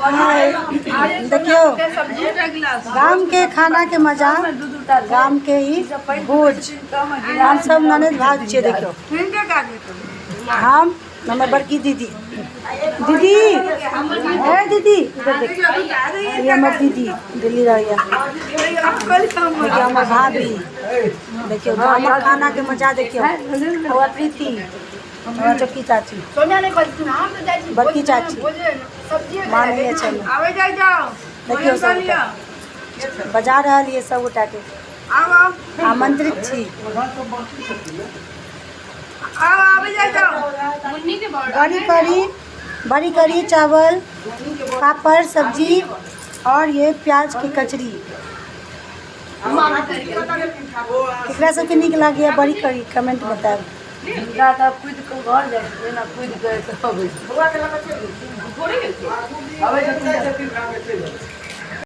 देखियौ, गामके खानाके मजा, गामके ई भोज। हम सब ननद भाग छियै। देखियौ, हम, हमर बड़की दीदी। दीदी, ए दीदी, इधर देख। ई हमर दीदी दिल्ली रहैया। देखियौ, हमर भाभी। देखियौ, गामक खानाके मजा। देखियौ, हमर प्रीति, हमर छोटकी चाची, बड़की चाची, माँ नहि छै। देखियौ, सबगोटा बजा रहल ये। सब गोटाके आमंत्रित छी। बड़ी कढ़ी, बड़ी कढ़ी, चावल, पापड़, सब्जी और ये प्याज के कचरी। केकरा सबके नीक लागैया बड़ी कढ़ी, कमेंट बतायब। हिनका तऽ कुदि कऽ घर जाइ छै, एना कुदि कऽ एतऽ अबै छै। अबै छथिन।